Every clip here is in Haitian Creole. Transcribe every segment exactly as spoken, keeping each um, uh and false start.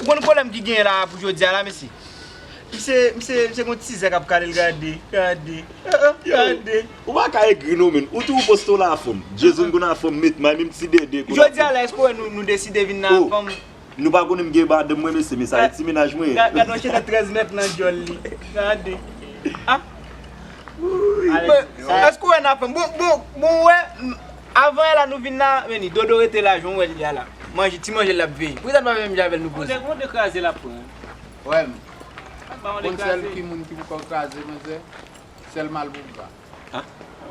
Ou konn pwoblèm ki genyen la pou jodi a la, mesye? Misye, misye, misye gon tizè k ap kale l, gade, gade, ah, ah, gade. Ou pa ka egri non, men. Ou tou ou poste w la fanm. Jezi m konn a fanm met may, menm ti dede konn a fanm. Jodi a la, èske w wè nou, nou deside vin nan fanm? Nou pa konnen m gen madanm mwen, mesye, men sa e ti mennaj mwen ye. Gad yon chenèt trèz mèt nan djòl li. Gade. Ah. Èske w wè n ap fè? Bon, bon, bon, wè, avan yè la nou vin la, men ni Dodo rete la, jan w wè l ye a la. Manje, ti manje l ap veye. Poukisa n pa fè menm jan avè l nou poze? Yon de kraze l ap pran. Wè m. Konn sèl ki moun ki poko kraze, manzè? Sèl Malpougra.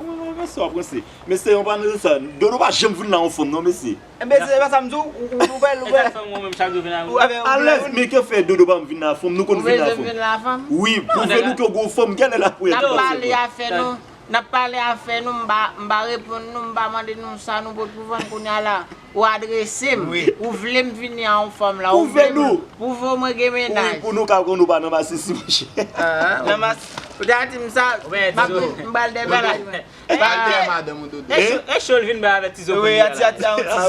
Mwen, mwen, mwen, sa w ap ranse. Mesye, yon pa nan sa. Dodo pa janm vin la yon fanm, non, mesye. Enben, se pa sa m di w, ou, ou, ou bèl, ou bèl. Ou avè, ou bèl. Alèz, men ke fè Dodo pa m vin la fanm, nou konn vin la fanm. Wi, pwouve nou ke w gon fanm, genlè l ap wè. N ap pale afè nou, n ap pale afè nou, m pa, m pa reponn nou, m pa mande nou sa nou pot pou vann kounye a la. Ou adrese m. Ou vle m vini a yon fanm la. Ou vle m pwouve w mwen gen mennaj. Wi, pou nou ka konn ou pa nan masisi, monchè. Nan masisi. Ou ta di m sa, m ap m pral dèyè bagay. Al dèyè madanm ou, Dodo. E cho l vin bay avèk ti zo pou li a la.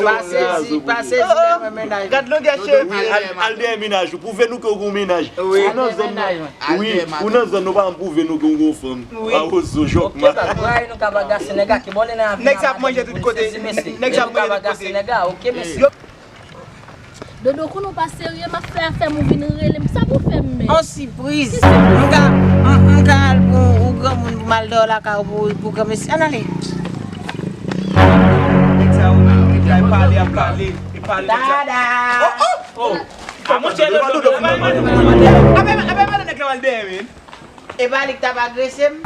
Pa sezi, pa sezi dèyè mwen mennaj. Gad longè cheve. Al dèyè mennaj ou, pwouve nou ke w gon mennaj. Ou nan zòn nan. Wi, ou nan zòn nou pa janm pwouve nou ke w gon fanm. Awozo, jòkman. Nèg sa ap manje tout kote. Nèg sa ap manje tout kote. Dodo, konnen w pa serye, m ap fè afè m ou vin rele m. Sa pou w fè m menm? On sipriz. M ka, m, m ka al pou ou granmoun pou m al dèyè lakay ou pou, pou granmesi. Ann ale. Nèg sa yo, nèg sa yo pale, ap pale, e pale nèg sa. Dada! Oh, oh! Oh! A monchè, Dodo, Dodo, Dodo, Dodo, Dodo. Ape, ape, ape, nèg la w al dèyè, men. E pa li k t ap agrese m?